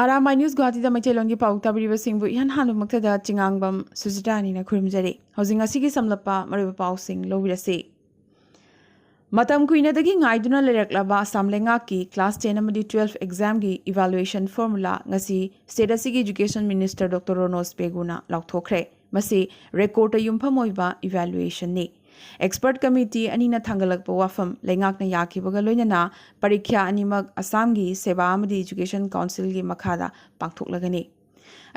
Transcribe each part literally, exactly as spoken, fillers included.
R ꯑꯥꯏ news ꯒꯨꯍꯥꯇꯤꯗ ꯃꯩꯇꯩꯂꯣꯟꯒꯤ ꯄꯥꯎ ꯇꯥꯕꯤꯔꯤꯕꯁꯤꯡꯕꯨ ꯏꯍꯥꯟ ꯍꯥꯟꯕꯃꯛꯇꯗ ꯆꯤꯉꯥꯡꯕꯝ ꯁꯨꯖꯤꯇꯥꯅꯤꯅ ꯈꯨꯔꯨꯝꯖꯔꯤ꯫ ꯍꯧꯖꯤꯛ ꯉꯁꯤꯒꯤ ꯁꯝꯂꯞꯄ ꯃꯔꯨꯑꯣꯏꯕ ꯄꯥꯎꯁꯤꯡ ꯂꯧꯕꯤꯔꯁꯤ꯫ ꯃꯇꯝ ꯀꯨꯏꯅꯗꯒꯤ ꯉꯥꯏꯗꯨꯅ ꯂꯩꯔꯛꯂꯕ ꯑꯁꯥꯝ ꯂꯩꯉꯥꯛꯀꯤ class ten ꯑꯃꯗꯤ twelve examꯒꯤ evaluation formula ꯉꯁꯤ state ꯑꯁꯤꯒꯤ education minister Doctor ꯔꯣꯅꯣꯖ ꯄꯦꯒꯨꯅ ꯂꯥꯎꯊꯣꯛꯈ꯭ꯔꯦ꯫ ꯃꯁꯤ recordꯇ ꯌꯨꯝꯐꯝ ꯑꯣꯏꯕ evaluationꯅꯤ꯫ Expert committee ꯑꯅꯤꯅ ꯊꯥꯡꯒꯠꯂꯛꯄ ꯋꯥꯐꯝ ꯂꯩꯉꯥꯛꯅ ꯌꯥꯈꯤꯕꯒ ꯂꯣꯏꯅꯅ ꯄꯔꯤꯈ꯭ꯌꯥ ꯑꯅꯤꯃꯛ ꯑꯁꯥꯝꯒꯤ ꯁꯦꯕꯥ ꯑꯃꯗꯤ education councilꯒꯤ ꯃꯈꯥꯗ ꯄꯥꯡꯊꯣꯛꯂꯒꯅꯤ꯫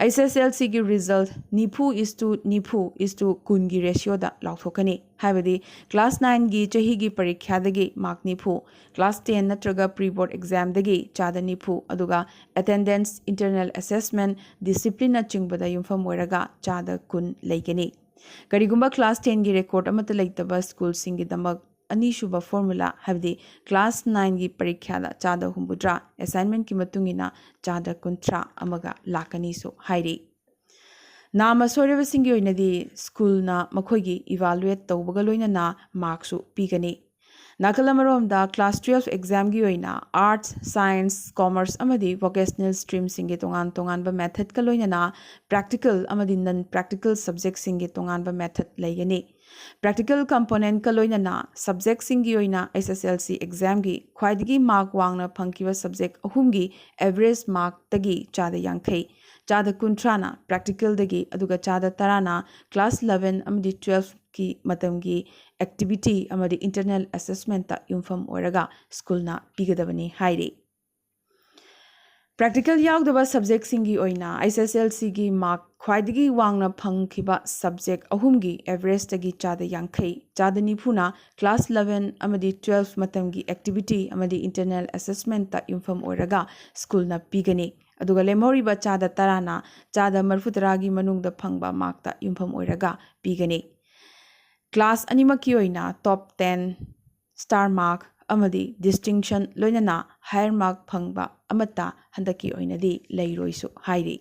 H S L Cꯒꯤ result ꯅꯤꯐꯨ is to ꯅꯤꯐꯨ is to ꯀꯨꯟꯒꯤ ratioꯗ ꯂꯥꯎꯊꯣꯛꯀꯅꯤ꯫ ꯍꯥꯏꯕꯗꯤ class nineꯒꯤ ꯆꯍꯤꯒꯤ ꯄꯔꯤꯈ꯭ꯌꯥꯗꯒꯤ mark ꯅꯤꯐꯨ, class ten ꯅꯠꯇ꯭ꯔꯒ pre board examꯗꯒꯤ ꯆꯥꯗ ꯅꯤꯐꯨ, ꯑꯗꯨꯒ attendance, internal assessment, disciplineꯅꯆꯤꯡꯕꯗ ꯌꯨꯝꯐꯝ ꯑꯣꯏꯔꯒ ꯆꯥꯗ ꯀꯨꯟ ꯂꯩꯒꯅꯤ꯫ ꯀꯔꯤꯒꯨꯝꯕ class tenꯒꯤ record ꯑꯃꯠꯇ ꯂꯩꯇꯕ schoolꯁꯤꯡꯒꯤꯗꯃꯛ ꯑꯅꯤꯁꯨꯕ formula, ꯍꯥꯏꯕꯗꯤ class nineꯒꯤ ꯄꯔꯤꯈ꯭ꯌꯥꯗ ꯆꯥꯗ ꯍꯨꯝꯐꯨꯇꯔꯥ, assignmentꯀꯤ ꯃꯇꯨꯡ ꯏꯟꯅ ꯆꯥꯗ ꯀꯨꯟꯊ꯭ꯔꯥ ꯑꯃꯒ ꯂꯥꯛꯀꯅꯤꯁꯨ ꯍꯥꯏꯔꯤ꯫ ꯅꯥꯝꯃ ꯁꯣꯏꯔꯕꯁꯤꯡꯒꯤ ꯑꯣꯏꯅꯗꯤ schoolꯅ ꯃꯈꯣꯏꯒꯤ evaluate ꯇꯧꯕꯒ ꯂꯣꯏꯅꯅ markꯁꯨ ꯄꯤꯒꯅꯤ꯫ ꯅꯥꯀꯜ ꯑꯃꯔꯣꯝꯗ class twelve examꯒꯤ ꯑꯣꯏꯅ arts, science, commerce ꯑꯃꯗꯤ vocational streamꯁꯤꯡꯒꯤ ꯇꯣꯉꯥꯟ ꯇꯣꯉꯥꯟꯕ methodꯀ ꯂꯣꯏꯅꯅ practical ꯑꯃꯗꯤ non practical subjectꯁꯤꯡꯒꯤ ꯇꯣꯉꯥꯟꯕ method ꯂꯩꯒꯅꯤ꯫ Practical componentꯀ ꯂꯣꯏꯅꯅ subjectꯁꯤꯡꯒꯤ ꯑꯣꯏꯅ H S L C examꯒꯤ ꯈ꯭ꯋꯥꯏꯗꯒꯤ mark ꯋꯥꯡꯅ ꯐꯪꯈꯤꯕ subject ꯑꯍꯨꯝꯒꯤ average markꯇꯒꯤ ꯆꯥꯗ ꯌꯥꯡꯈꯩ, ꯆꯥꯗ ꯀꯨꯟꯊ꯭ꯔꯥꯅ practicalꯗꯒꯤ, ꯑꯗꯨꯒ ꯆꯥꯗ ꯇꯔꯥꯅ class eleven ꯑꯃꯗꯤ twelveꯀꯤ ꯃꯇꯝꯒꯤ activity ꯑꯃꯗꯤ internal assessmentꯇ ꯌꯨꯝꯐꯝ ꯑꯣꯏꯔꯒ schoolꯅ ꯄꯤꯒꯗꯕꯅꯤ ꯍꯥꯏꯔꯤ꯫ Practical ꯌꯥꯎꯗꯕ subjectꯁꯤꯡꯒꯤ ꯑꯣꯏꯅ H S L Cꯒꯤ mark ꯈ꯭ꯋꯥꯏꯗꯒꯤ ꯋꯥꯡꯅ ꯐꯪꯈꯤꯕ subject ꯑꯍꯨꯝꯒꯤ averageꯇꯒꯤ ꯆꯥꯗ ꯌꯥꯡꯈꯩ, ꯆꯥꯗ ꯅꯤꯐꯨꯅ class eleven ꯑꯃꯗꯤ twelve ꯃꯇꯝꯒꯤ activity ꯑꯃꯗꯤ internal assessmentꯇ ꯌꯨꯝꯐꯝ ꯑꯣꯏꯔꯒ schoolꯅ ꯄꯤꯒꯅꯤ꯫ ꯑꯗꯨꯒ ꯂꯦꯝꯍꯧꯔꯤꯕ ꯆꯥꯗ ꯇꯔꯥꯅ ꯆꯥꯗ ꯃꯔꯤꯐꯨꯇꯔꯥꯒꯤ ꯃꯅꯨꯡꯗ ꯐꯪꯕ markꯇ ꯌꯨꯝꯐꯝ ꯑꯣꯏꯔꯒ ꯄꯤꯒꯅꯤ꯫ Class ꯑꯅꯤꯃꯛꯀꯤ ꯑꯣꯏꯅ top ten, star mark ꯑꯃꯗꯤ distinction ꯂꯣꯏꯅꯅ higher mark ꯐꯪꯕ ꯑꯃꯠꯇ ꯍꯟꯗꯛꯀꯤ ꯑꯣꯏꯅꯗꯤ ꯂꯩꯔꯣꯏꯁꯨ ꯍꯥꯏꯔꯤ꯫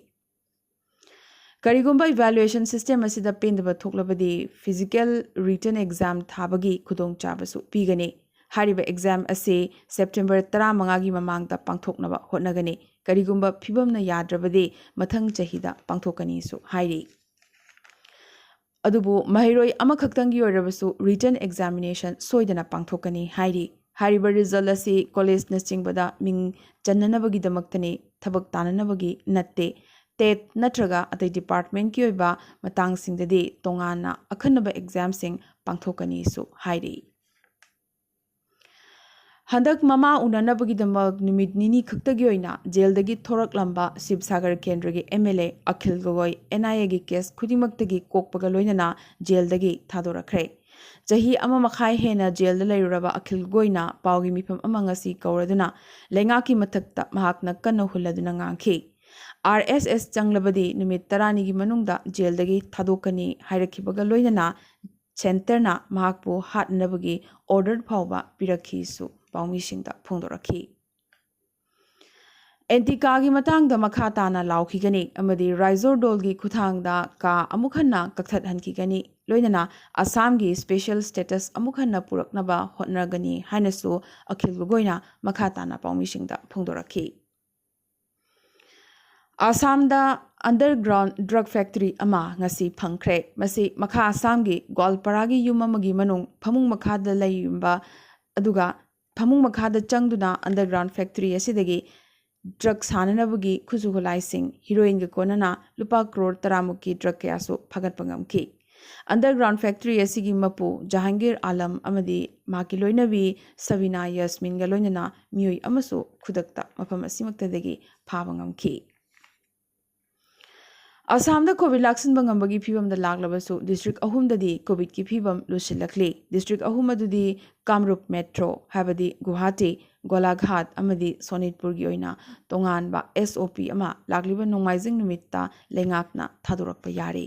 ꯀꯔꯤꯒꯨꯝꯕ evaluation system ꯑꯁꯤꯗ ꯄꯦꯟꯗꯕ ꯊꯣꯛꯂꯕꯗꯤ physical written exam ꯊꯥꯕꯒꯤ ꯈꯨꯗꯣꯡꯆꯥꯕꯁꯨ ꯄꯤꯒꯅꯤ꯫ ꯍꯥꯏꯔꯤꯕ ꯑꯦꯛꯖꯥꯝ ꯑꯁꯤ ꯁꯦꯞꯇꯦꯝꯕꯔ ꯇꯔꯥꯃꯉꯥꯒꯤ ꯃꯃꯥꯡꯗ ꯄꯥꯡꯊꯣꯛꯅꯕ ꯍꯣꯠꯅꯒꯅꯤ꯫ ꯀꯔꯤꯒꯨꯝꯕ ꯐꯤꯕꯝꯅ ꯌꯥꯗ꯭ꯔꯕꯗꯤ ꯃꯊꯪ ꯆꯍꯤꯗ ꯄꯥꯡꯊꯣꯛꯀꯅꯤꯁꯨ ꯍꯥꯏꯔꯤ꯫ ꯑꯗꯨꯕꯨ ꯃꯍꯩꯔꯣꯏ ꯑꯃꯈꯛꯇꯪꯒꯤ ꯑꯣꯏꯔꯕꯁꯨ written examination ꯁꯣꯏꯗꯅ ꯄꯥꯡꯊꯣꯛꯀꯅꯤ ꯍꯥꯏꯔꯤ꯫ ꯍꯥꯏꯔꯤꯕ ꯔꯤꯖꯜ ꯑꯁꯤ ꯀꯣꯂꯦꯖꯅꯆꯤꯡꯕꯗ ꯃꯤꯡ ꯆꯟꯅꯅꯕꯒꯤꯗꯃꯛꯇꯅꯤ, ꯊꯕꯛ ꯇꯥꯅꯅꯕꯒꯤ ꯅꯠꯇꯦ꯫ ꯇꯦꯠ ꯅꯠꯇ꯭ꯔꯒ ꯑꯇꯩ ꯗꯤꯄꯥꯔꯠꯃꯦꯟꯠꯀꯤ ꯑꯣꯏꯕ ꯃꯇꯥꯡꯁꯤꯡꯗꯗꯤ ꯇꯣꯉꯥꯟꯅ ꯑꯈꯟꯅꯕ ꯑꯦꯛꯖꯥꯝꯁꯤꯡ ꯄꯥꯡꯊꯣꯛꯀꯅꯤꯁꯨ ꯍꯥꯏꯔꯤ꯫ ꯍꯟꯗꯛ ꯃꯃꯥ ꯎꯅꯅꯕꯒꯤꯗꯃꯛ ꯅꯨꯃꯤꯠ ꯅꯤꯅꯤ ꯈꯛꯇꯒꯤ ꯑꯣꯏꯅ ꯖꯦꯜꯗꯒꯤ ꯊꯣꯔꯛꯂꯝꯕ ꯁꯤꯕꯁꯥꯒꯔ ꯀꯦꯟꯗ꯭ꯔꯒꯤ ꯑꯦꯝ ꯑꯦꯜ ꯑꯦ ꯑꯈꯤꯜ ꯒꯣꯒꯣꯏ ꯑꯦꯟ ꯑꯥꯏ ꯑꯦꯒꯤ ꯀꯦꯁ ꯈꯨꯗꯤꯡꯃꯛꯇꯒꯤ ꯀꯣꯛꯄꯒ ꯂꯣꯏꯅꯅ ꯖꯦꯜꯗꯒꯤ ꯊꯥꯗꯣꯔꯛꯈ꯭ꯔꯦ꯫ ꯆꯍꯤ ꯑꯃ ꯃꯈꯥꯏ ꯍꯦꯟꯅ ꯖꯦꯜꯗ ꯂꯩꯔꯨꯔꯕ ꯑꯈꯤꯜ ꯒꯣꯒꯣꯏꯅ ꯄꯥꯎꯒꯤ ꯃꯤꯐꯝ ꯑꯃ ꯉꯁꯤ ꯀꯧꯔꯗꯨꯅ ꯂꯩꯉꯥꯛꯀꯤ ꯃꯊꯛꯇ ꯃꯍꯥꯛꯅ ꯀꯟꯅ ꯍꯨꯜꯂꯗꯨꯅ ꯉꯥꯡꯈꯤ꯫ ꯑꯥꯔ ꯑꯦꯁ ꯑꯦꯁ ꯆꯪꯂꯕꯗꯤ ꯅꯨꯃꯤꯠ ꯇꯔꯥꯅꯤꯒꯤ ꯃꯅꯨꯡꯗ ꯖꯦꯜꯗꯒꯤ ꯊꯥꯗꯣꯛꯀꯅꯤ ꯍꯥꯏꯔꯛꯈꯤꯕꯒ ꯂꯣꯏꯅꯅ ꯁꯦꯟꯇꯔꯅ ꯃꯍꯥꯛꯄꯨ ꯍꯥꯠꯅꯅꯕꯒꯤ ꯑꯣꯔꯗꯔ ꯐꯥꯎꯕ ꯄꯤꯔꯛꯈꯤꯁꯨ ꯄꯥꯎꯃꯤꯁꯤꯡꯗ ꯐꯣꯡꯗꯣꯔꯛꯈꯤ꯫ ꯑꯦꯟꯇꯤꯀꯥꯒꯤ ꯃꯇꯥꯡꯗ ꯃꯈꯥ ꯇꯥꯅ ꯂꯥꯎꯈꯤꯒꯅꯤ ꯑꯃꯗꯤ ꯔꯥꯏꯖꯣꯔꯗꯣꯜꯒꯤ ꯈꯨꯠꯊꯥꯡꯗ ꯀꯥ ꯑꯃꯨꯛ ꯍꯟꯅ ꯀꯛꯊꯠꯍꯟꯈꯤꯒꯅꯤ, ꯂꯣꯏꯅꯅ ꯑꯁꯥꯝꯒꯤ ꯁ꯭ꯄꯦꯁꯤꯌꯦꯜ ꯁ꯭ꯇꯦꯇꯁ ꯑꯃꯨꯛ ꯍꯟꯅ ꯄꯨꯔꯛꯅꯕ ꯍꯣꯠꯅꯒꯅꯤ ꯍꯥꯏꯅꯁꯨ ꯑꯈꯤꯜ ꯒꯣꯒꯣꯏꯅ ꯃꯈꯥ ꯇꯥꯅ ꯄꯥꯎꯃꯤꯁꯤꯡꯗ ꯐꯣꯡꯗꯣꯔꯛꯈꯤ꯫ ꯑꯁꯥꯝꯗ ꯑꯟꯗꯔꯒ꯭ꯔꯥꯎꯟ ꯗ꯭ꯔꯒ ꯐꯦꯛꯇꯔꯤ ꯑꯃ ꯉꯁꯤ ꯐꯪꯈ꯭ꯔꯦ꯫ ꯃꯁꯤ ꯃꯈꯥ ꯑꯁꯥꯝꯒꯤ ꯒꯣꯜꯄꯥꯔꯥꯒꯤ ꯌꯨꯝ ꯑꯃꯒꯤ ꯃꯅꯨꯡ ꯐꯃꯨꯡ ꯃꯈꯥꯗ ꯂꯩꯔꯝꯕ, ꯑꯗꯨꯒ ꯐꯃꯨꯡ ꯃꯈꯥꯗ ꯆꯪꯗꯨꯅ ꯑꯟꯗꯔꯒ꯭ꯔꯥꯎꯟ ꯐꯦꯛꯇꯔꯤ ꯑꯁꯤꯗꯒꯤ ꯗ꯭ꯔꯒ ꯁꯥꯅꯅꯕꯒꯤ ꯈꯨꯠꯁꯨ ꯈꯨꯠꯂꯥꯏꯁꯤꯡ, ꯍꯤꯔꯣꯏꯟꯒ ꯀꯣꯟꯅꯅ ꯂꯨꯄꯥ ꯀ꯭ꯔꯣꯔ ꯇꯔꯥꯃꯨꯛꯀꯤ ꯗ꯭ꯔꯒ ꯀꯌꯥꯁꯨ ꯐꯥꯒꯠꯄ ꯉꯝꯈꯤ꯫ ꯑꯟꯗꯔꯒ꯭ꯔꯥꯎꯟ ꯐꯦꯛꯇꯔꯤ ꯑꯁꯤꯒꯤ ꯃꯄꯨ ꯖꯍꯥꯡꯒꯤꯔ ꯑꯥꯂꯝ ꯑꯃꯗꯤ ꯃꯍꯥꯛꯀꯤ ꯂꯣꯏꯅꯕꯤ ꯁꯕꯤꯅꯥ ꯌꯥꯁꯃꯤꯟꯒ ꯂꯣꯏꯅꯅ ꯃꯤꯑꯣꯏ ꯑꯃꯁꯨ ꯈꯨꯗꯛꯇ ꯃꯐꯝ ꯑꯁꯤꯃꯛꯇꯗꯒꯤ ꯐꯥꯕ ꯉꯝꯈꯤ꯫ ꯑꯁꯥꯝꯗ ꯀꯣꯚꯤꯗ ꯂꯥꯛꯁꯤꯟꯕ ꯉꯝꯕꯒꯤ ꯐꯤꯕꯝꯗ ꯂꯥꯛꯂꯕꯁꯨ, ꯗꯤꯁꯇ꯭ꯔꯤꯛ ꯑꯍꯨꯝꯗꯗꯤ ꯀꯣꯚꯤꯗꯀꯤ ꯐꯤꯕꯝ ꯂꯨꯁꯤꯜꯂꯛꯂꯤ꯫ ꯗꯤꯁꯇ꯭ꯔꯤꯛ ꯑꯍꯨꯝ ꯑꯗꯨꯗꯤ ꯀꯥꯝꯔꯨꯞ ꯃꯦꯇ꯭ꯔꯣ, ꯍꯥꯏꯕꯗꯤ ꯒꯨꯋꯥꯍꯥꯇꯤ, ꯒꯣꯂꯥꯘꯥꯠ ꯑꯃꯗꯤ ꯁꯣꯅꯤꯠꯄꯨꯔꯒꯤ ꯑꯣꯏꯅ ꯇꯣꯉꯥꯟꯕ ꯑꯦꯁ ꯑꯣ ꯄꯤ ꯑꯃ ꯂꯥꯛꯂꯤꯕ ꯅꯣꯡꯃꯥꯏꯖꯤꯡ ꯅꯨꯃꯤꯠꯇ ꯂꯩꯉꯥꯛꯅ ꯊꯥꯗꯣꯔꯛꯄ ꯌꯥꯔꯤ꯫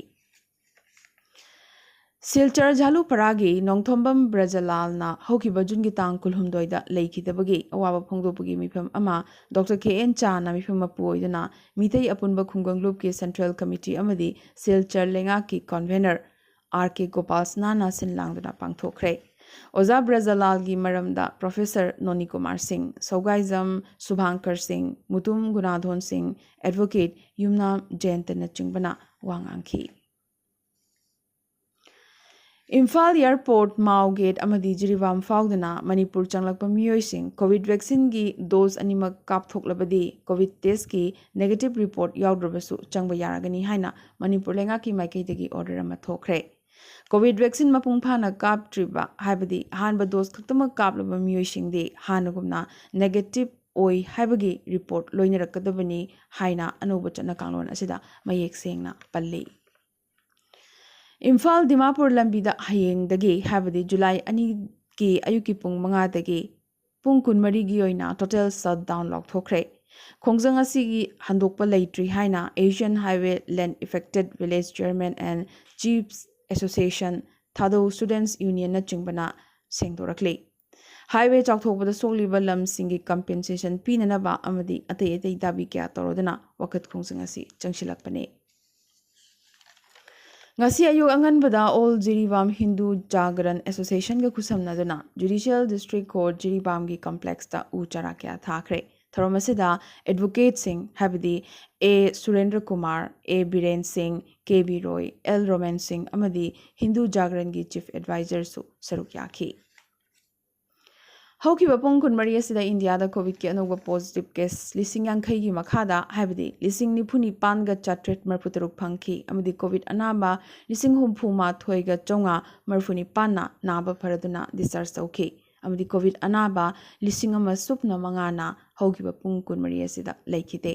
ꯁꯤꯜꯆꯔ ꯖꯥꯂꯨꯄꯔꯥꯒꯤ ꯅꯣꯡꯊꯣꯝꯕꯝ ꯕ꯭ꯔꯖꯂꯥꯜꯅ ꯍꯧꯈꯤꯕ ꯖꯨꯟꯒꯤ ꯇꯥꯡ ꯀꯨꯟꯍꯨꯝꯗꯣꯏꯗ ꯂꯩꯈꯤꯗꯕꯒꯤ ꯑꯋꯥꯕ ꯐꯣꯡꯗꯣꯛꯄꯒꯤ ꯃꯤꯐꯝ ꯑꯃ ꯗꯣꯛꯇꯔ ꯀꯦ ꯑꯦꯟ ꯆꯥꯅ ꯃꯤꯐꯝ ꯃꯄꯨ ꯑꯣꯏꯗꯨꯅ ꯃꯤꯇꯩ ꯑꯄꯨꯟꯕ ꯈꯨꯡꯒꯪꯂꯨꯞꯀꯤ ꯁꯦꯟꯇ꯭ꯔꯦꯜ ꯀꯃꯤꯇꯤ ꯑꯃꯗꯤ ꯁꯤꯜꯆꯔ ꯂꯩꯉꯥꯛꯀꯤ ꯀꯟꯚꯦꯅꯔ ꯑꯥꯔ ꯀꯦ ꯒꯣꯄꯥꯜꯁꯅꯥꯅ ꯁꯤꯟ ꯂꯥꯡꯗꯨꯅ ꯄꯥꯡꯊꯣꯛꯈ꯭ꯔꯦ꯫ ꯑꯣꯖꯥ ꯕ꯭ꯔꯖꯂꯥꯜꯒꯤ ꯃꯔꯝꯗ ꯄ꯭ꯔꯣꯐꯦꯁꯔ ꯅꯣꯅꯤ ꯀꯨꯃꯥꯔ ꯁꯤꯡ, ꯁꯧꯒꯥꯏꯖꯝ ꯁꯨꯚꯥꯡꯀꯔ ꯁꯤꯡ, ꯃꯨꯇꯨꯝ ꯒꯨꯅꯥꯙꯣꯟ ꯁꯤꯡ, ꯑꯦꯗꯚꯣꯀꯦꯠ ꯌꯨꯝꯅꯥꯝ ꯖꯌꯟꯇꯅꯆꯤꯡꯕꯅ ꯋꯥ ꯉꯥꯡꯈꯤ꯫ ꯏꯝꯐꯥꯜ ꯑꯦꯌꯔꯄꯣꯔꯠ, ꯃꯥꯎ ꯒꯦꯠ ꯑꯃꯗꯤ ꯖꯤꯔꯤꯕꯥꯝ ꯐꯥꯎꯗꯨꯅ ꯃꯅꯤꯄꯨꯔ ꯆꯪꯂꯛꯄ ꯃꯤꯑꯣꯏꯁꯤꯡ ꯀꯣꯚꯤꯗ ꯚꯦꯛꯁꯤꯟꯒꯤ ꯗꯣꯁ ꯑꯅꯤꯃꯛ ꯀꯥꯞꯊꯣꯛꯂꯕꯗꯤ ꯀꯣꯚꯤꯗ ꯇꯦꯁꯀꯤ ꯅꯦꯒꯦꯇꯤꯚ ꯔꯤꯄꯣꯔꯠ ꯌꯥꯎꯗ꯭ꯔꯕꯁꯨ ꯆꯪꯕ ꯌꯥꯔꯒꯅꯤ ꯍꯥꯏꯅ ꯃꯅꯤꯄꯨꯔ ꯂꯩꯉꯥꯛꯀꯤ ꯃꯥꯏꯀꯩꯗꯒꯤ ꯑꯣꯔꯗꯔ ꯑꯃ ꯊꯣꯛꯈ꯭ꯔꯦ꯫ ꯀꯣꯚꯤꯗ ꯚꯦꯛꯁꯤꯟ ꯃꯄꯨꯡ ꯐꯥꯅ ꯀꯥꯞꯇ꯭ꯔꯤꯕ, ꯍꯥꯏꯕꯗꯤ ꯑꯍꯥꯟꯕ ꯗꯣꯁ ꯈꯛꯇꯃꯛ ꯀꯥꯞꯂꯕ ꯃꯤꯑꯣꯏꯁꯤꯡꯗꯤ ꯍꯥꯟꯅꯒꯨꯝꯅ ꯅꯦꯒꯦꯇꯤꯚ ꯑꯣꯏ ꯍꯥꯏꯕꯒꯤ ꯔꯤꯄꯣꯔꯠ ꯂꯣꯏꯅꯔꯛꯀꯗꯕꯅꯤ ꯍꯥꯏꯅ ꯑꯅꯧꯕ ꯆꯠꯅ ꯀꯥꯡꯂꯣꯟ ꯑꯁꯤꯗ ꯃꯌꯦꯛ ꯁꯦꯡꯅ ꯄꯜꯂꯤ꯫ ꯏꯝꯐꯥꯜ ꯗꯤꯃꯥꯄꯨꯔ ꯂꯝꯕꯤꯗ ꯍꯌꯦꯡꯗꯒꯤ, ꯍꯥꯏꯕꯗꯤ ꯖꯨꯂꯥꯏ ꯑꯅꯤꯒꯤ ꯑꯌꯨꯛꯀꯤ ꯄꯨꯡ ꯃꯉꯥꯗꯒꯤ ꯄꯨꯡ ꯀꯨꯟꯃꯔꯤꯒꯤ ꯑꯣꯏꯅ ꯇꯣꯇꯦꯜ ꯁꯠꯗꯥꯎꯟ ꯂꯥꯎꯊꯣꯛꯈ꯭ꯔꯦ꯫ ꯈꯣꯡꯖꯪ ꯑꯁꯤꯒꯤ ꯍꯟꯗꯣꯛꯄ ꯂꯩꯇ꯭ꯔꯤ ꯍꯥꯏꯅ Asian Highway Land Affected Village Chairman and Chiefs Association, Thadou Students Union ꯅꯆꯤꯡꯕꯅ ꯁꯦꯡꯗꯣꯔꯛꯂꯤ꯫ ꯍꯥꯏꯋꯦ ꯆꯥꯎꯊꯣꯛꯄꯗ ꯁꯣꯛꯂꯤꯕ ꯂꯝꯁꯤꯡꯒꯤ ꯀꯝꯄꯦꯟꯁꯦꯁꯟ ꯄꯤꯅꯅꯕ ꯑꯃꯗꯤ ꯑꯇꯩ ꯑꯇꯩ ꯗꯥꯕꯤ ꯀꯌꯥ ꯇꯧꯔꯗꯨꯅ ꯋꯥꯀꯠ ꯈꯣꯡꯖꯪ ꯑꯁꯤ ꯆꯪꯁꯤꯜꯂꯛꯄꯅꯤ꯫ ꯉꯁꯤ ꯑꯌꯨꯛ ꯑꯉꯟꯕꯗ ꯑꯣꯜ ꯖꯤꯔꯤꯕꯥꯝ ꯍꯤꯟꯗꯨ ꯖꯥꯒꯔꯟ ꯑꯦꯁꯣꯁꯤꯌꯦꯁꯟꯒ ꯈꯨꯠꯁꯝꯅꯗꯨꯅ ꯖꯨꯗꯤꯁꯤꯌꯦꯜ ꯗꯤꯁꯇ꯭ꯔꯤꯛ ꯀꯣꯔꯠ ꯖꯤꯔꯤꯕꯥꯝꯒꯤ ꯀꯝꯄ꯭ꯂꯦꯛꯁꯇ ꯎ ꯆꯥꯔꯥ ꯀꯌꯥ ꯊꯥꯈ꯭ꯔꯦ꯫ ꯊꯧꯔꯝ ꯑꯁꯤꯗ ꯑꯦꯗꯚꯣꯀꯦꯠꯁꯤꯡ, ꯍꯥꯏꯕꯗꯤ ꯑꯦ ꯁꯨꯔꯦꯟꯗ꯭ꯔ ꯀꯨꯃꯥꯔ, ꯑꯦ ꯕꯤꯔꯦꯟ ꯁꯤꯡ, ꯀꯦ ꯕꯤ ꯔꯣꯏ, ꯑꯦꯜ ꯔꯣꯃꯦꯟ ꯁꯤꯡ ꯑꯃꯗꯤ ꯍꯤꯟꯗꯨ ꯖꯥꯒꯔꯟꯒꯤ ꯆꯤꯐ ꯑꯦꯗꯚꯥꯏꯖꯔꯁꯨ ꯁꯔꯨꯛ ꯌꯥꯈꯤ꯫ ꯍꯧꯈꯤꯕ ꯄꯨꯡ ꯀꯨꯟꯃꯔꯤ ꯑꯁꯤꯗ ꯏꯟꯗꯤꯌꯥꯗ ꯀꯣꯚꯤꯗꯀꯤ ꯑꯅꯧꯕ ꯄꯣꯖꯤꯇꯤꯚ ꯀꯦꯁ ꯂꯤꯁꯤꯡ ꯌꯥꯡꯈꯩꯒꯤ ꯃꯈꯥꯗ, ꯍꯥꯏꯕꯗꯤ ꯂꯤꯁꯤꯡ ꯅꯤꯐꯨ ꯅꯤꯄꯥꯟꯒ ꯆꯥꯇ꯭ꯔꯦꯠ ꯃꯔꯤꯐꯨ ꯇꯔꯨꯛ ꯐꯪꯈꯤ ꯑꯃꯗꯤ ꯀꯣꯚꯤꯗ ꯑꯅꯥꯕ ꯂꯤꯁꯤꯡ ꯍꯨꯝꯐꯨ ꯃꯥꯊꯣꯏꯒ ꯆꯥꯝꯃꯉꯥ ꯃꯔꯤꯐꯨ ꯅꯤꯄꯥꯟꯅ ꯅꯥꯕ ꯐꯔꯗꯨꯅ ꯗꯤꯁꯆꯥꯔꯖ ꯇꯧꯈꯤ ꯑꯃꯗꯤ ꯀꯣꯚꯤꯗ ꯑꯅꯥꯕ ꯂꯤꯁꯤꯡ ꯑꯃ ꯁꯨꯞꯅ ꯃꯉꯥꯅ ꯍꯧꯈꯤꯕ ꯄꯨꯡ ꯀꯨꯟꯃꯔꯤ ꯑꯁꯤꯗ ꯂꯩꯈꯤꯗꯦ꯫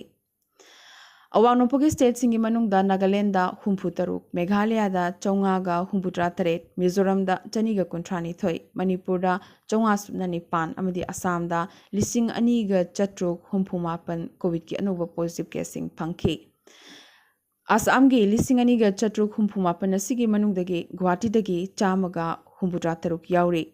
ꯑꯋꯥꯡ ꯅꯣꯡꯄꯣꯛꯀꯤ ꯁ꯭ꯇꯦꯠꯁꯤꯡꯒꯤ ꯃꯅꯨꯡꯗ ꯅꯥꯒꯥꯂꯦꯟꯗ ꯍꯨꯝꯐꯨ ꯇꯔꯨꯛ, ꯃꯦꯘꯥꯂꯌꯥꯗ ꯆꯥꯝꯃꯉꯥꯒ ꯍꯨꯝꯐꯨꯇꯔꯥ ꯇꯔꯦꯠ, ꯃꯤꯖꯣꯔꯥꯝꯗ ꯆꯅꯤꯒ ꯀꯨꯟꯊ꯭ꯔꯥ ꯅꯤꯊꯣꯏ, ꯃꯅꯤꯄꯨꯔꯗ ꯆꯥꯝꯃꯉꯥ ꯁꯨꯞꯅ ꯅꯤꯄꯥꯟ ꯑꯃꯗꯤ ꯑꯁꯥꯝꯗ ꯂꯤꯁꯤꯡ ꯑꯅꯤꯒ ꯆꯥꯇ꯭ꯔꯨꯛ ꯍꯨꯝꯐꯨ ꯃꯥꯄꯟ ꯀꯣꯚꯤꯗꯀꯤ ꯑꯅꯧꯕ ꯄꯣꯖꯤꯇꯤꯚ ꯀꯦꯁꯁꯤꯡ ꯐꯪꯈꯤ꯫ ꯑꯁꯥꯝꯒꯤ ꯂꯤꯁꯤꯡ ꯑꯅꯤꯒ ꯆꯥꯇ꯭ꯔꯨꯛ ꯍꯨꯝꯐꯨ ꯃꯥꯄꯟ ꯑꯁꯤꯒꯤ ꯃꯅꯨꯡꯗꯒꯤ ꯒꯨꯋꯥꯍꯥꯇꯤꯗꯒꯤ ꯆꯥꯝꯃꯒ ꯍꯨꯝꯐꯨꯇꯔꯥ ꯇꯔꯨꯛ ꯌꯥꯎꯔꯤ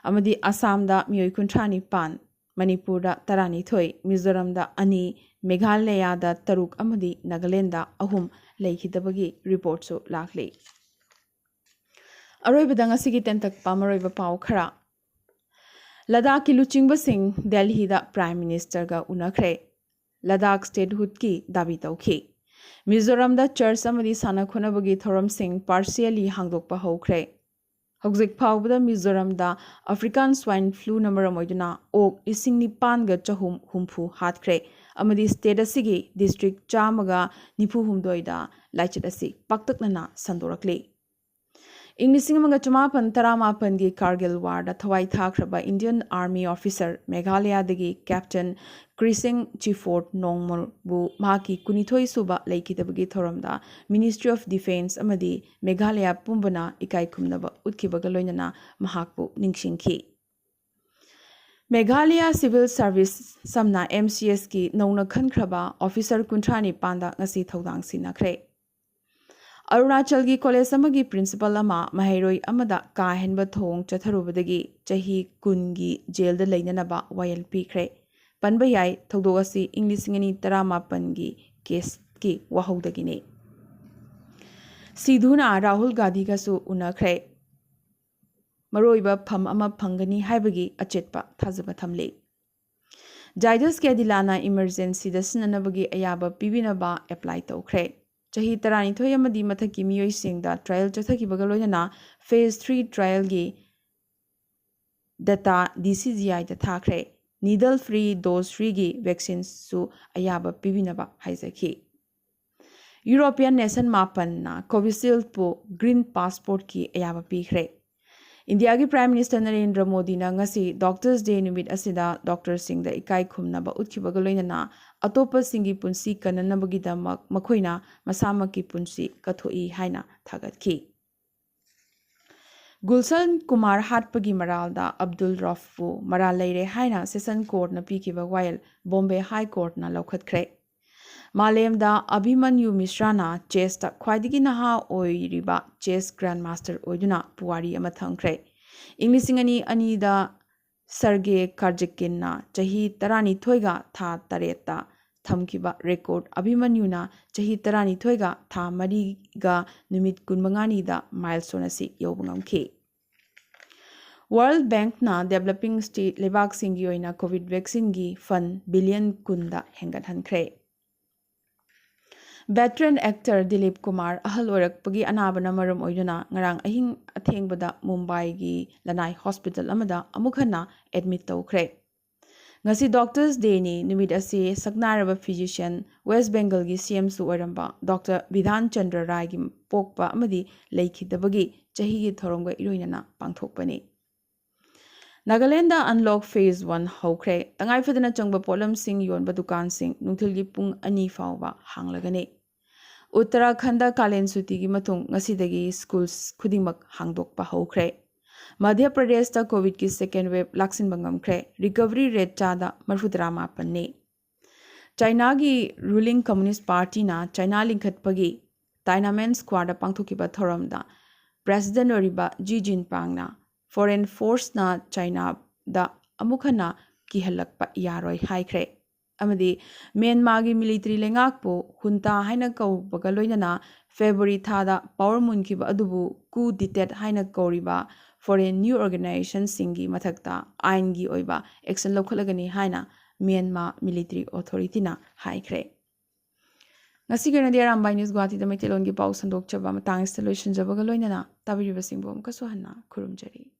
ꯑꯃꯗꯤ ꯑꯁꯥꯝꯗ ꯃꯤꯑꯣꯏ ꯀꯨꯟꯊ꯭ꯔꯥ ꯅꯤꯄꯥꯟ, ꯃꯅꯤꯄꯨꯔꯗ ꯇꯔꯥꯅꯤꯊꯣꯏ, ꯃꯤꯖꯣꯔꯥꯝꯗ ꯑꯅꯤ, ꯃꯦꯘꯥꯂꯌꯥꯗ ꯇꯔꯨꯛ ꯑꯃꯗꯤ ꯅꯥꯒꯥꯂꯦꯟꯗ ꯑꯍꯨꯝ ꯂꯩꯈꯤꯗꯕꯒꯤ ꯔꯤꯄꯣꯔꯠꯁꯨ ꯂꯥꯛꯂꯤ꯫ ꯑꯔꯣꯏꯕꯗ ꯉꯁꯤꯒꯤ ꯇꯦꯟꯇꯛꯄ ꯃꯔꯨꯑꯣꯏꯕ ꯄꯥꯎ ꯈꯔ꯫ ꯂꯗꯥꯈꯀꯤ ꯂꯨꯆꯤꯡꯕꯁꯤꯡ ꯗꯦꯜꯍꯤꯗ Prime Ministerꯒ ꯎꯅꯈ꯭ꯔꯦ꯫ ꯂꯗꯥꯈ statehoodꯀꯤ ꯗꯥꯕꯤ ꯇꯧꯈꯤ꯫ ꯃꯤꯖꯣꯔꯥꯝꯗ church ꯑꯃꯗꯤ ꯁꯥꯟꯅ ꯈꯣꯠꯅꯕꯒꯤ ꯊꯧꯔꯝꯁꯤꯡ partially ꯍꯥꯡꯗꯣꯛꯄ ꯍꯧꯈ꯭ꯔꯦ꯫ ꯍꯧꯖꯤꯛ ꯐꯥꯎꯕꯗ ꯃꯤꯖꯣꯔꯥꯝꯗ African Swine Fluꯅ ꯃꯔꯝ ꯑꯣꯏꯗꯨꯅ ꯑꯣꯛ ꯂꯤꯁꯤꯡ ꯅꯤꯄꯥꯟꯒ ꯆꯍꯨꯝ ꯍꯨꯝꯐꯨ ꯍꯥꯠꯈ꯭ꯔꯦ ꯑꯃꯗꯤ state ꯑꯁꯤꯒꯤ district ꯆꯥꯝꯃꯒ ꯅꯤꯐꯨ ꯍꯨꯝꯗꯣꯏꯗ ꯂꯥꯏꯆꯠ ꯑꯁꯤ ꯄꯥꯛꯇꯛꯅꯅ ꯁꯟꯗꯣꯔꯛꯂꯤ꯫ ꯏꯪ ꯂꯤꯁꯤꯡ ꯑꯃꯒ ꯆꯃꯥꯄꯟ ꯇꯔꯥꯃꯥꯄꯟꯒꯤ Kargil Warꯗ ꯊꯋꯥꯏ ꯊꯥꯈ꯭ꯔꯕ Indian Army officer ꯃꯦꯘꯥꯂꯌꯥꯗꯒꯤ Captain Krising Chifford Nongmolꯕꯨ ꯃꯍꯥꯛꯀꯤ ꯀꯨꯟꯅꯤꯊꯣꯏ ꯁꯨꯕ ꯂꯩꯈꯤꯗꯕꯒꯤ ꯊꯧꯔꯝꯗ Ministry of Defence ꯑꯃꯗꯤ ꯃꯦꯘꯥꯂꯌꯥ ꯄꯨꯝꯕꯅ ꯏꯀꯥꯏ ꯈꯨꯝꯅꯕ ꯎꯠꯈꯤꯕꯒ ꯂꯣꯏꯅꯅ ꯃꯍꯥꯛꯄꯨ ꯅꯤꯡꯁꯤꯡꯈꯤ꯫ ꯃꯦꯘꯥꯂꯌꯥ Civil Service ꯁꯝꯅ MCSꯀꯤ ꯅꯧꯅ ꯈꯟꯈ꯭ꯔꯕ officer ꯀꯨꯟꯊ꯭ꯔꯥ ꯅꯤꯄꯥꯟꯗ ꯉꯁꯤ ꯊꯧꯗꯥꯡ ꯁꯤꯟꯅꯈ꯭ꯔꯦ꯫ ꯑꯔꯨꯅꯥꯆꯜꯒꯤ college ꯑꯃꯒꯤ principal ꯑꯃ ꯃꯍꯩꯔꯣꯏ ꯑꯃꯗ ꯀꯥ ꯍꯦꯟꯕ ꯊꯧꯑꯣꯡ ꯆꯠꯊꯔꯨꯕꯗꯒꯤ ꯆꯍꯤ ꯀꯨꯟꯒꯤ jailꯗ ꯂꯩꯅꯅꯕ ꯋꯥꯌꯦꯜ ꯄꯤꯈ꯭ꯔꯦ꯫ ꯄꯟꯕ ꯌꯥꯏ, ꯊꯧꯗꯣꯛ ꯑꯁꯤ ꯏꯪ ꯂꯤꯁꯤꯡ ꯑꯅꯤ ꯇꯔꯥꯃꯥꯄꯟꯒꯤ caseꯀꯤ ꯋꯥꯍꯧꯗꯒꯤꯅꯤ꯫ ꯁꯤꯙꯨꯅ ꯔꯥꯍꯨꯜ ꯒꯥꯟꯙꯤꯒꯁꯨ ꯎꯅꯈ꯭ꯔꯦ꯫ ꯃꯔꯨꯑꯣꯏꯕ ꯐꯝ ꯑꯃ ꯐꯪꯒꯅꯤ ꯍꯥꯏꯕꯒꯤ ꯑꯆꯦꯠꯄ ꯊꯥꯖꯕ ꯊꯝꯂꯤ꯫ Zydus Cadila ꯅ emergencyꯗ ꯁꯤꯖꯤꯟꯅꯅꯕꯒꯤ ꯑꯌꯥꯕ ꯄꯤꯕꯤꯅꯕ apply ꯇꯧꯈ꯭ꯔꯦ꯫ ꯆꯍꯤ ꯇꯔꯥꯅꯤꯊꯣꯏ ꯑꯃꯗꯤ ꯃꯊꯛꯀꯤ ꯃꯤꯑꯣꯏꯁꯤꯡꯗ trial ꯆꯠꯊꯈꯤꯕꯒ ꯂꯣꯏꯅꯅ phase three trialꯒꯤ data DCGIꯗ ꯊꯥꯈ꯭ꯔꯦ꯫ Needle free, dose freeꯒꯤ vaccineꯁꯨ ꯑꯌꯥꯕ ꯄꯤꯕꯤꯅꯕ ꯍꯥꯏꯖꯈꯤ꯫ European nation ꯃꯥꯄꯟꯅ Covisshieldꯄꯨ green passportꯀꯤ ꯑꯌꯥꯕ ꯄꯤꯈ꯭ꯔꯦ꯫ ꯏꯟꯗꯤꯌꯥꯒꯤ Prime Minister ꯅꯔꯦꯟꯗ꯭ꯔ ꯃꯣꯗꯤꯅ ꯉꯁꯤ Doctors Day ꯅꯨꯃꯤꯠ ꯑꯁꯤꯗ doctorꯁꯤꯡꯗ ꯏꯀꯥꯏ ꯈꯨꯝꯅꯕ ꯎꯠꯈꯤꯕꯒ ꯂꯣꯏꯅꯅ ꯑꯇꯣꯞꯄꯁꯤꯡꯒꯤ ꯄꯨꯟꯁꯤ ꯀꯟꯅꯅꯕꯒꯤꯗꯃꯛ ꯃꯈꯣꯏꯅ ꯃꯁꯥꯃꯛꯀꯤ ꯄꯨꯟꯁꯤ ꯀꯠꯊꯣꯛꯏ ꯍꯥꯏꯅ ꯊꯥꯒꯠꯈꯤ꯫ ꯒꯨꯜꯁꯟ ꯀꯨꯃꯥꯔ ꯍꯥꯠꯄꯒꯤ ꯃꯔꯥꯜꯗ ꯑꯕꯗꯨꯜ ꯔꯧꯐꯄꯨ ꯃꯔꯥꯜ ꯂꯩꯔꯦ ꯍꯥꯏꯅ Session Courtꯅ ꯄꯤꯈꯤꯕ ꯋꯥꯌꯦꯜ Bombay High Courtꯅ ꯂꯧꯈꯠꯈ꯭ꯔꯦ꯫ ꯃꯥꯂꯦꯝꯗ ꯑꯚꯤꯃꯟꯌꯨ ꯃꯤꯁ꯭ꯔꯥꯅ chessꯇ ꯈ꯭ꯋꯥꯏꯗꯒꯤ ꯅꯍꯥ ꯑꯣꯏꯔꯤꯕ chess grandmaster ꯑꯣꯏꯗꯨꯅ ꯄꯨꯋꯥꯔꯤ ꯑꯃ ꯊꯝꯈ꯭ꯔꯦ꯫ ꯏꯪ ꯂꯤꯁꯤꯡ ꯑꯅꯤ ꯑꯅꯤꯗ Sergey Karjakinꯅ ꯆꯍꯤ ꯇꯔꯥꯅꯤꯊꯣꯏꯒ ꯊꯥ ꯇꯔꯦꯠꯇ ꯊꯝꯈꯤꯕ ꯔꯦꯀꯣꯔꯗ ꯑꯚꯤꯃꯟꯌꯨꯅ ꯆꯍꯤ ꯇꯔꯥꯅꯤꯊꯣꯏꯒ ꯊꯥ ꯃꯔꯤꯒ ꯅꯨꯃꯤꯠ ꯀꯨꯟꯃꯉꯥꯅꯤꯗ ꯃꯥꯏꯜꯁ꯭ꯇꯣꯟ ꯑꯁꯤ ꯌꯧꯕ ꯉꯝꯈꯤ꯫ ꯋꯥꯔꯜꯗ ꯕꯦꯡꯛꯅ ꯗꯦꯕꯂꯞꯄꯤꯡ ꯁ꯭ꯇꯦꯠ ꯂꯩꯕꯥꯛꯁꯤꯡꯒꯤ ꯑꯣꯏꯅ ꯀꯣꯚꯤꯗ ꯚꯦꯛꯁꯤꯟꯒꯤ ꯐꯟꯗ ꯕꯤꯂꯤꯌꯟ ꯀꯨꯟꯗ ꯍꯦꯟꯒꯠꯍꯟꯈ꯭ꯔꯦ꯫ ꯚꯦꯇꯔꯟ ꯑꯦꯛꯇꯔ ꯗꯤꯂꯤꯞ ꯀꯨꯃꯥꯔ ꯑꯍꯜ ꯑꯣꯏꯔꯛꯄꯒꯤ ꯑꯅꯥꯕꯅ ꯃꯔꯝ ꯑꯣꯏꯗꯨꯅ ꯉꯔꯥꯡ ꯑꯍꯤꯡ ꯑꯊꯦꯡꯕꯗ ꯃꯨꯝꯕꯥꯏꯒꯤ ꯂꯅꯥꯏ ꯍꯣꯁꯄꯤꯇꯥꯜ ꯑꯃꯗ ꯑꯃꯨꯛ ꯍꯟꯅ ꯑꯦꯗꯃꯤꯠ ꯇꯧꯈ꯭ꯔꯦ꯫ ꯉꯁꯤ ꯗꯣꯛꯇꯔꯁ ꯗꯦꯅꯤ꯫ ꯅꯨꯃꯤꯠ ꯑꯁꯤ ꯁꯛꯅꯥꯏꯔꯕ ꯐꯤꯖꯤꯁꯤꯌꯟ, ꯋꯦꯁ ꯕꯦꯡꯒꯜꯒꯤ ꯁꯤ ꯑꯦꯝꯁꯨ ꯑꯣꯏꯔꯝꯕ ꯗꯣꯛꯇꯔ ꯕꯤꯙꯥꯟ ꯆꯟꯗ꯭ꯔ ꯔꯥꯏꯒꯤ ꯄꯣꯛꯄ ꯑꯃꯗꯤ ꯂꯩꯈꯤꯗꯕꯒꯤ ꯆꯍꯤꯒꯤ ꯊꯧꯔꯝꯒ ꯏꯔꯣꯏꯅꯅ ꯄꯥꯡꯊꯣꯛꯄꯅꯤ꯫ ꯅꯥꯒꯥꯂꯦꯟꯗ ꯑꯟꯂꯣꯛ ꯐꯦꯖ ꯋꯥꯟ ꯍꯧꯈ꯭ꯔꯦ꯫ ꯇꯉꯥꯏꯐꯗꯅ ꯆꯪꯕ ꯄꯣꯠꯂꯝꯁꯤꯡ ꯌꯣꯟꯕ ꯗꯨꯀꯥꯟꯁꯤꯡ ꯅꯨꯡꯊꯤꯜꯒꯤ ꯄꯨꯡ ꯑꯅꯤ ꯐꯥꯎꯕ ꯍꯥꯡꯂꯒꯅꯤ꯫ ꯎꯠꯇꯔꯥꯈꯟꯗ ꯀꯥꯂꯦꯟ ꯁꯨꯇꯤꯒꯤ ꯃꯇꯨꯡ ꯉꯁꯤꯗꯒꯤ ꯁ꯭ꯀꯨꯜ ꯈꯨꯗꯤꯡꯃꯛ ꯍꯥꯡꯗꯣꯛꯄ ꯍꯧꯈ꯭ꯔꯦ꯫ ꯃꯙ꯭ꯌ ꯄ꯭ꯔꯗꯦꯁꯇ ꯀꯣꯚꯤꯗꯀꯤ ꯁꯦꯀꯦꯟ ꯋꯦꯕ ꯂꯥꯛꯁꯤꯟꯕ ꯉꯝꯈ꯭ꯔꯦ꯫ ꯔꯤꯀꯚꯔꯤ ꯔꯦꯠ ꯆꯥꯗ ꯃꯔꯤꯐꯨꯇꯔꯥ ꯃꯥꯄꯟꯅꯤ꯫ ꯆꯥꯏꯅꯥꯒꯤ ꯔꯨꯂꯤꯡ ꯀꯝꯃꯨꯅꯤꯁ ꯄꯥꯔꯇꯤꯅ ꯆꯥꯏꯅꯥ ꯂꯤꯡꯈꯠꯄꯒꯤ ꯇꯥꯏꯅꯥꯃꯦꯟ ꯁ꯭ꯀ꯭ꯋꯥꯔꯗ ꯄꯥꯡꯊꯣꯛꯈꯤꯕ ꯊꯧꯔꯝꯗ ꯄ꯭ꯔꯦꯁꯤꯗꯦꯟ ꯑꯣꯏꯔꯤꯕ ꯖꯤ ꯖꯤꯟꯄꯥꯡꯅ ꯐꯣꯔꯦꯟ ꯐꯣꯔꯁꯅ ꯆꯥꯏꯅꯥꯗ ꯑꯃꯨꯛ ꯍꯟꯅ ꯀꯤꯍꯜꯂꯛꯄ ꯌꯥꯔꯣꯏ ꯍꯥꯏꯈ꯭ꯔꯦ꯫ ꯑꯃꯗꯤ ꯃ꯭ꯌꯥꯟꯃꯥꯔꯒꯤ ꯃꯤꯂꯤꯇꯔꯤ ꯂꯩꯉꯥꯛꯄꯨ ꯍꯨꯟꯇꯥ ꯍꯥꯏꯅ ꯀꯧꯕꯒ ꯂꯣꯏꯅꯅ ꯐꯦꯕ꯭ꯔꯨꯋꯥꯔꯤ ꯊꯥꯗ ꯄꯥꯋꯔ ꯃꯨꯟꯈꯤꯕ ꯑꯗꯨꯕꯨ ꯀꯨ ꯗꯤꯇꯦꯠ ꯍꯥꯏꯅ ꯀꯧꯔꯤꯕ ꯐꯣꯔꯦꯟ ꯅ꯭ꯌꯨ ꯑꯣꯔꯒꯅꯥꯏꯖꯦꯁꯟꯁꯤꯡꯒꯤ ꯃꯊꯛꯇ ꯑꯥꯏꯟꯒꯤ ꯑꯣꯏꯕ ꯑꯦꯛꯁꯟ ꯂꯧꯈꯠꯂꯒꯅꯤ ꯍꯥꯏꯅ ꯃ꯭ꯌꯥꯟꯃꯥꯔ ꯃꯤꯂꯤꯇꯔꯤ ꯑꯣꯊꯣꯔꯤꯇꯤꯅ ꯍꯥꯏꯈ꯭ꯔꯦ꯫ ꯉꯁꯤꯒꯤ ꯑꯣꯏꯅꯗꯤ ꯑꯔꯥꯝꯕꯥꯏ ꯅ꯭ꯌꯨꯁ ꯒꯨꯋꯥꯍꯥꯇꯤꯗ ꯃꯩꯇꯩꯂꯣꯟꯒꯤ ꯄꯥꯎ ꯁꯟꯗꯣꯛꯆꯕ ꯃꯇꯥꯡ ꯑꯁꯤꯗ ꯂꯣꯏꯁꯤꯟꯖꯕꯒ ꯂꯣꯏꯅꯅ ꯇꯥꯕꯤꯔꯤꯕꯁꯤꯡꯕꯨ ꯑꯃꯨꯛꯀꯁꯨ ꯍꯟꯅ ꯈꯨꯔꯨꯝꯖꯔꯤ꯫